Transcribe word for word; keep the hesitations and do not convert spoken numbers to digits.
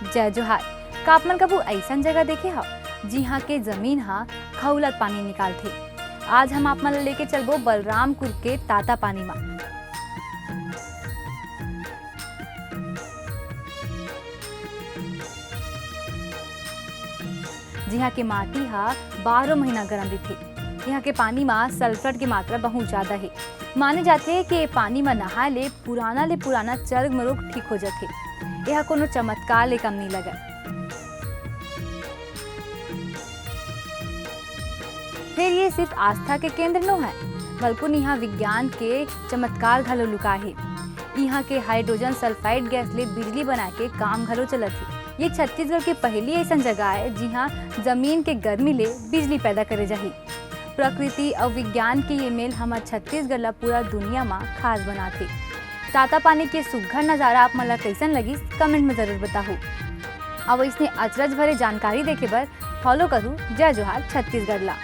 जय जोहार। का आप मन कभू अइसन जगह देखे हव, जिहाँ के जमीन ह खउलत पानी निकालथे? आज हम आप मन ल लेके चलबो बलरामपुर के ताता पानी मा। जिहाँ के माटी ह बारह महीना गरम रहिथे। यहाँ के पानी मा सल्फर के मात्रा बहुत ज्यादा हे। माने जाथे कि ये पानी मा नहाए ले पुराना ले पुराना चर्म रोग ठीक हो जाथे। यह कोनो चमत्कार ले कम नहीं लगय। फेर ये सिर्फ आस्था के केंद्र नो है, बल्कुन यहाँ विज्ञान के चमत्कार घलो लुका हे। यहाँ के हाइड्रोजन सल्फाइड गैस ले बिजली बना के काम घलो चलत हे। ये छत्तीसगढ़ के पहली ऐसन जगह है, जिहाँ जमीन के गर्मी ले बिजली पैदा करे जाही। प्रकृति अउ विज्ञान के ये मेल हमर छत्तीसगढ़ ला पूरा दुनिया मा खास बनाथे। ताता पानी के सुघ्घर नजारा आप मन ला कइसन लगिस, कमेंट में जरूर बताहू। अउ इसने अचरज भरे जानकारी देखे बर फॉलो करू जय जोहार छत्तीसगढ़ ला।